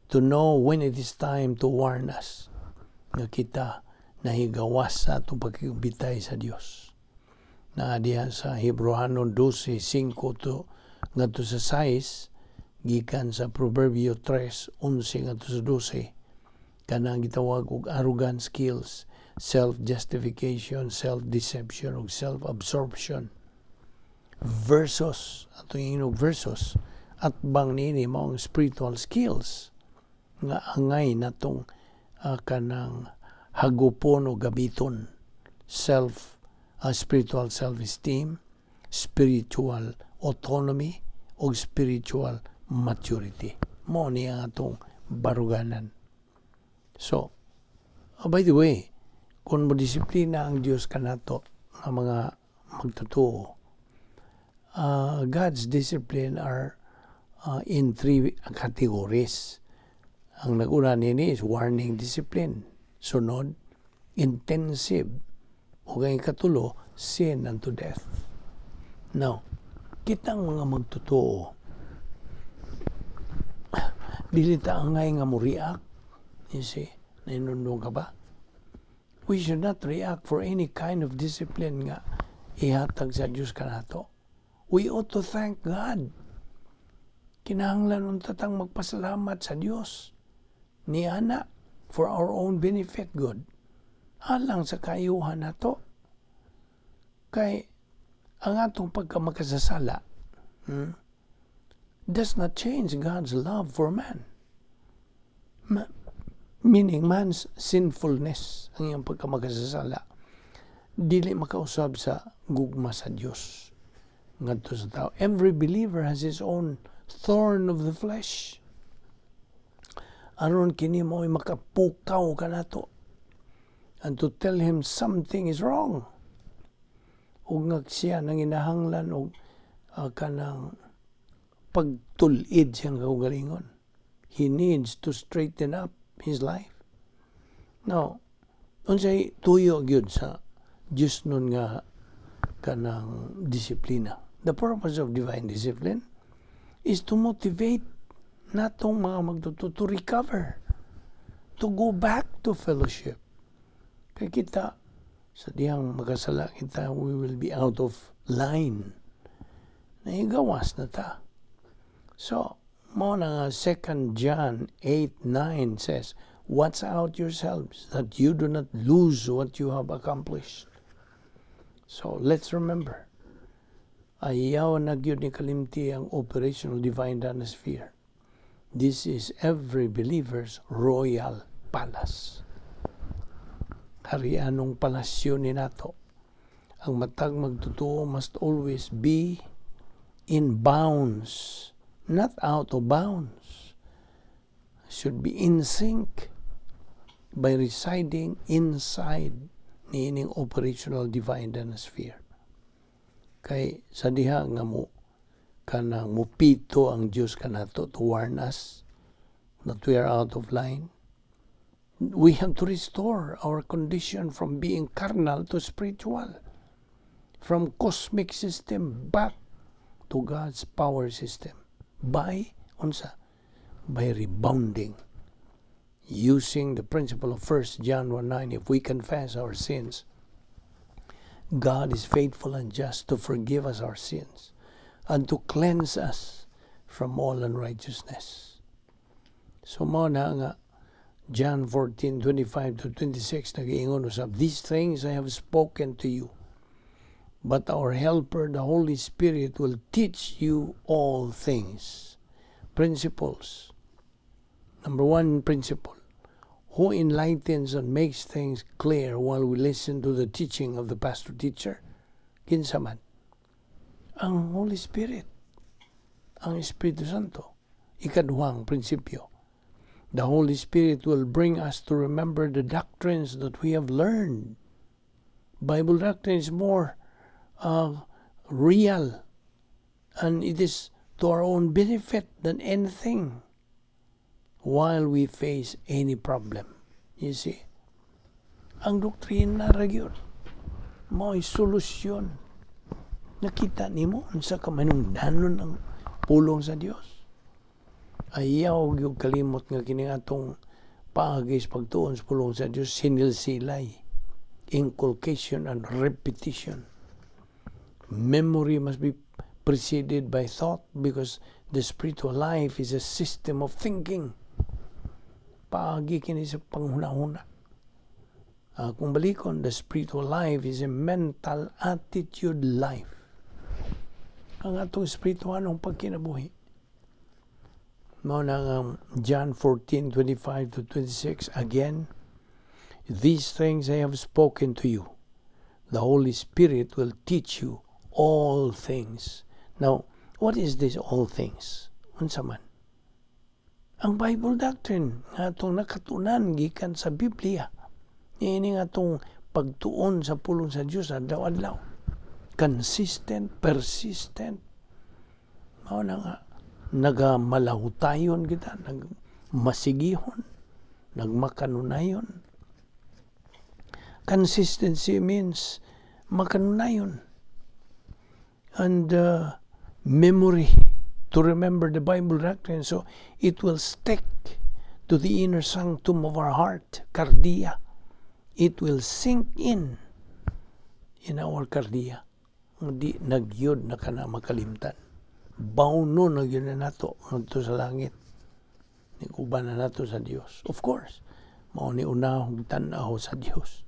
to know when it is time to warn us nga kita nahigawas sa atong pagkibitay sa Dios. Na diha sa Hebreohanon 12:5 to ngadto sa 6, gikan sa Proverbio 3:11 ngadto sa 12, kanang gitawag og arrogant skills, self-justification, self-deception ug self-absorption versus atong inog versus at bang niini mao ang spiritual skills nga angay natong kanang hagupon o gamiton, self spiritual self-esteem, spiritual autonomy o spiritual maturity. Mo ni ang atong baruganan. So, by the way, kung mo disiplina ang Dios kanato nga mga magtotoo, God's discipline are in three categories. Ang naguna nini is warning discipline. Sunod, intensive. O ang ikatulo, sin unto death. Now, kitang mga magtotoo, dili ta angay nga mo react. You see, nahinumdum ka ba? We should not react for any kind of discipline nga ihatag sa Dios kanato. We ought to thank God. Kinahanglan unta tang magpasalamat sa Dios niana for our own benefit good. Alang sa kaayuhan nato. Kay ang atong pagkamakasasala does not change God's love for man. Meaning man's sinfulness, ang iyang pagkamakasasala, dili makausab sa gugma sa Dios ngadto sa tao. Every believer has his own thorn of the flesh. Aron kini mo ay makapukaw kanato and to tell him something is wrong. Ug nga siya nang inahanglan og kanang pagtul-id siyang kaugalingon. He needs to straighten up his life. Now, unsay tuyo gyud sa Diyos nun nga kanang disiplina? The purpose of divine discipline is to motivate Natong mga magtotoo to recover, to go back to fellowship. Kay kita, sa dihang makasala kita, we will be out of line. Nahigawas na ta. So, mao na nga 2 John 8:9 says, "Watch out yourselves that you do not lose what you have accomplished." So, let's remember, ayaw na gyud ni kalimti ang operational divine sphere. This is every believer's royal palace. Harianong palasyo ni nato. Ang matag magtotoo must always be in bounds, not out of bounds. Should be in sync by residing inside niining operational divine sphere. Kay sa diha nga mo kanang mupito ang Dios kanato to warn us that we are out of line. We have to restore our condition from being carnal to spiritual, from cosmic system back to God's power system. By unsa? By rebounding. Using the principle of 1 John 1:9, if we confess our sins, God is faithful and just to forgive us our sins and to cleanse us from all unrighteousness. So mao na nga John 14:25 to 26 nag-iingon usab, "These things I have spoken to you, but our helper, the Holy Spirit, will teach you all things." Principles. Number one principle: who enlightens and makes things clear while we listen to the teaching of the pastor teacher? Kinsa man? Ang Holy Spirit. Ang Espiritu Santo. Ikaduhang prinsipyo: the Holy Spirit will bring us to remember the doctrines that we have learned. Bible doctrine is more real and it is to our own benefit than anything while we face any problem. You see? Ang doktrina ra gyud mao'y solusyon. Nakita nimo unsa ka manungdanon ang pulong sa Dios. Ayaw gyud kalimot nga kini atong paagi sa pagtuon sa pulong sa Dios sinilsilay, inculcation and repetition. Memory must be preceded by thought because the spiritual life is a system of thinking. Paagi kini sa panghuna-huna. Kung balikon, the spiritual life is a mental attitude life. Ang atong espiritualong pagkinabuhi. Mao na ang John 14:25 to 26, again, "These things I have spoken to you. The Holy Spirit will teach you all things." Now, what is this "all things"? Unsa man? Ang Bible doctrine nga atong nakatunan gikan sa Biblia. Ini nga atong pagtuon sa pulong sa Dios adlaw-adlaw. Consistent, persistent. Mao na nga nagamalahutayon kita, nagmasigihon, nagmakanunayon. Consistency means makanunayon. And memory, to remember the Bible doctrine so it will stick to the inner sanctum of our heart, kardiya. It will sink in our kardiya. Di na gyud na kana makalimtan. Bawno na gyud na nato ngadto sa langit. Nikuban na nato sa Dios. Of course, mao ni unahong tan-aw sa Dios.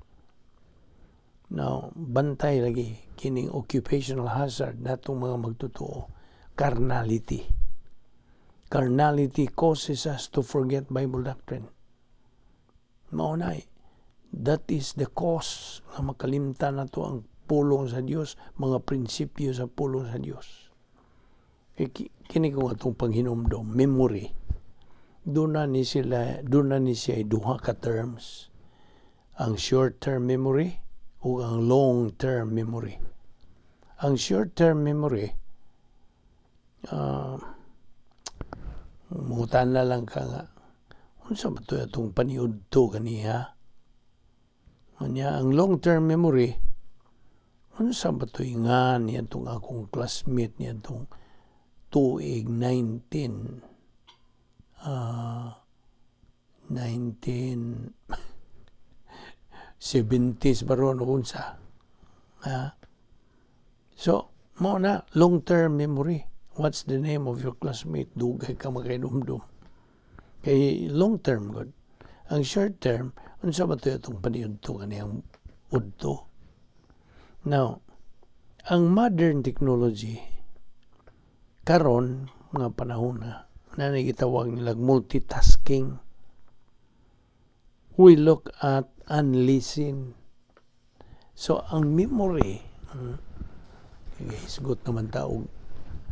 Now, bantay lagi kining occupational hazard natong mga magtotoo, carnality. Carnality causes us to forget Bible doctrine. Mao na eh. That is the cause nga makalimtan nato ang pulong sa Dios, mga prinsipyo sa pulong sa Dios. Kay kini ko atong panghinumdom, memory. Doon na ni siya duha ka terms. Ang short-term memory o ang long-term memory. Ang short-term memory, mutan na lang ka nga, unsa ba to atong paniudto kaniya? Unya, ang long-term memory, unsa ba to nga niadtong akong classmate niadtong tuig 19 1970s ba ron o unsa. Ha? So, mao na, long-term memory. What's the name of your classmate? Dugay ka makahinumdum. Kay long term gud. Ang short term, unsa ba to itong paniudto kaniyang udto? Now, ang modern technology karon mga panahon na na gitawag nila multitasking. We look at and listen. So ang memory, hisgot naman ta og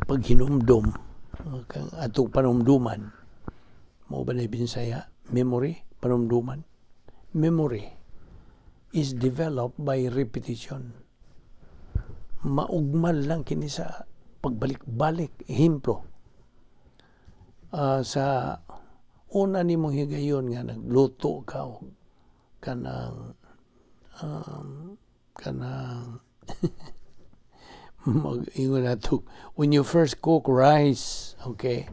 paghinumdom kang atong panumduman, mao ba na Binsaya memory, panumduman? Memory is developed by repetition. Maugmal lang kini sa pagbalik-balik. Ehemplo, sa una nimong higayon nga nagluto ka og kanang mag-ingon nato, when you first cook rice, okay,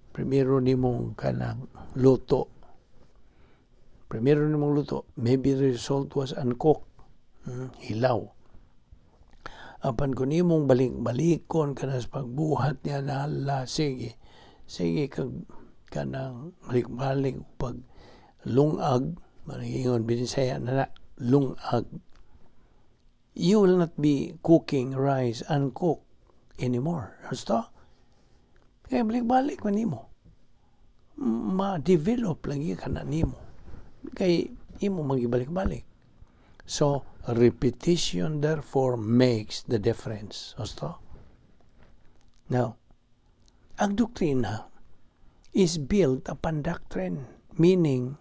primero nimong kanang luto, primero nimong luto, maybe the result was uncooked, hilaw. Apan kung imong balik-balikon ka na sa pagbuhat niya na, hala, sige sige kag kanang balik-balik, pag lungag, mangingon Binisaya na na lungag, you will not be cooking rice uncooked anymore. Gusto? Kaya balik-balik man nimo. Ma-develop lagi ka na nimo. Kay imo magibalik-balik. So, repetition therefore makes the difference. Gusto? Now, ang doktrina is built upon doctrine, meaning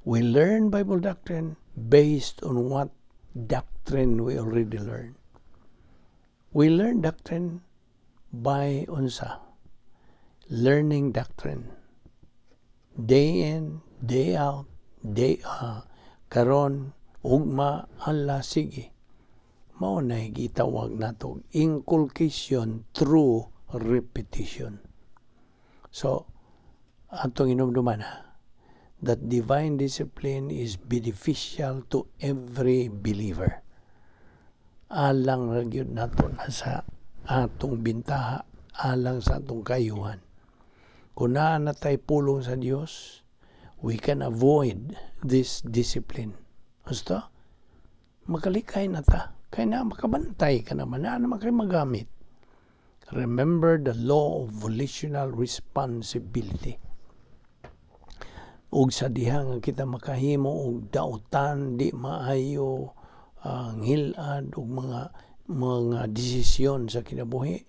we learn Bible doctrine based on what doctrine we already learned. We learn doctrine by unsa? Learning doctrine. Day in, day out, day karon, ugma, hala, sige. Mao na gitawag nato inculcation through repetition. So, atong inumduman ha, that divine discipline is beneficial to every believer. Alang ra gyud nato na sa atong bintaha, alang sa atong kayuhan. Kung naa na tay pulong sa Dios, we can avoid this discipline. Gusto? Makalikay na ta. Kay na makabantay ka naman, na naman kay magamit. Remember the law of volitional responsibility. Ug sa diha nga kita makahimo og dautan, di maayo ang hilad og mga desisyon sa kinabuhi,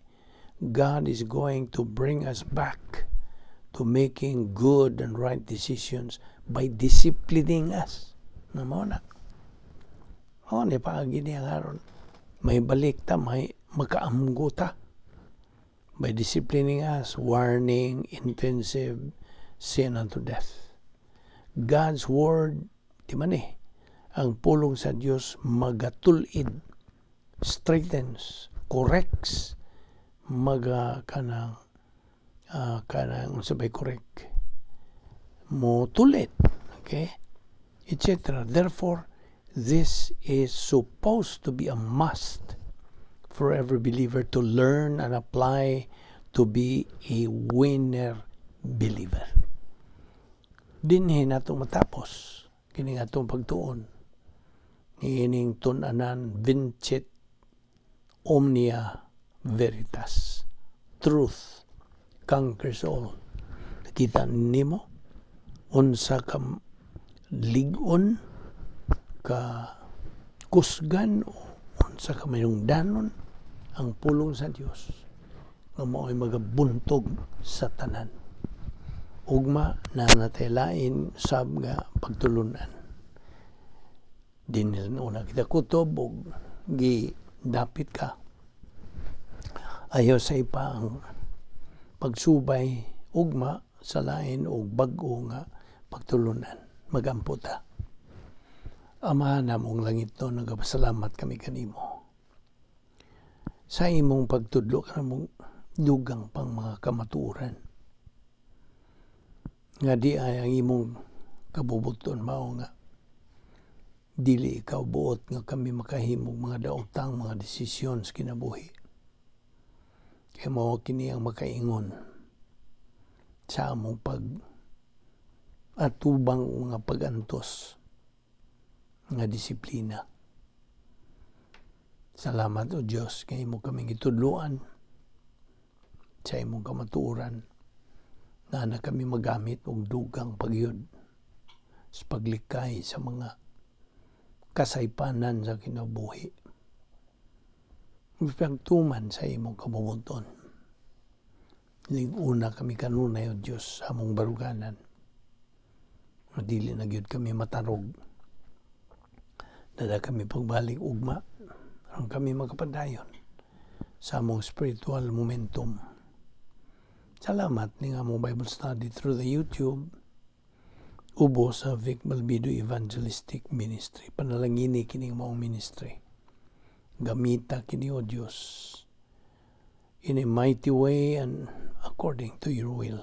God is going to bring us back to making good and right decisions by disciplining us. Na mao na. Mao ni paagi niya aron may balik ta, may makaamgo ta. By disciplining us, warning, intensive, sin unto death. God's word, di man eh, ang pulong sa Dios magatulid, straightens, corrects, maga kanang unsa bay correct, mo tulit, okay, etc. Therefore, this is supposed to be a must for every believer to learn and apply to be a winner believer. Dinhi nato matapos kini atong pagtuon niining tun-anan, vincit omnia veritas, truth conquers all. Nakita nimo unsa ka lig-on, ka kusgan, o unsa ka mayungdanon ang pulong sa Dios nga mao'y magabuntog sa tanan. Ugma na natay lain sab nga pagtulunan. Dinhi una kita kutob og gi dapit ka. Ayaw sa ipa ang pagsubay ugma sa lain og bag-o nga pagtulunan. Magampo ta. Ama namong langitnon, nagapasalamat kami kanimo sa imong pagtudlo kanamong dugang pang mga kamatuoran. Nga di ay ang imong kabubuton mao nga dili ikaw buot nga kami makahimog mga daotang mga desisyon sa kinabuhi. Kay mao kini ang makaingon sa among pag atubang nga pagantos nga disiplina. Salamat, O Dios, kay imo kami gitudloan sa imong kamatuoran na kami magamit og dugang pagyud sa paglikay sa mga kasaypanan sa kinabuhi. Pagtuman sa imong kabubuton. Lig-una kami kanunay, O Dios, sa among baruganan. Dili na gyud kami matarog. Dada kami pagbalik ugma aron kami makapadayon sa among spiritual momentum. Salamat ning among Bible study through the YouTube ubo sa Vic Balbido Evangelistic Ministry. Panalangini kining maong ministry. Gamita kini, O Dios, in a mighty way and according to your will.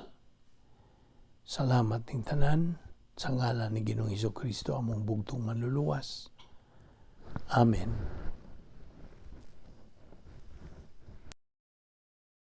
Salamat ning tanan sa ngalan ni Ginoong Hesus Kristo, among bugtong Manluluwas. Amen.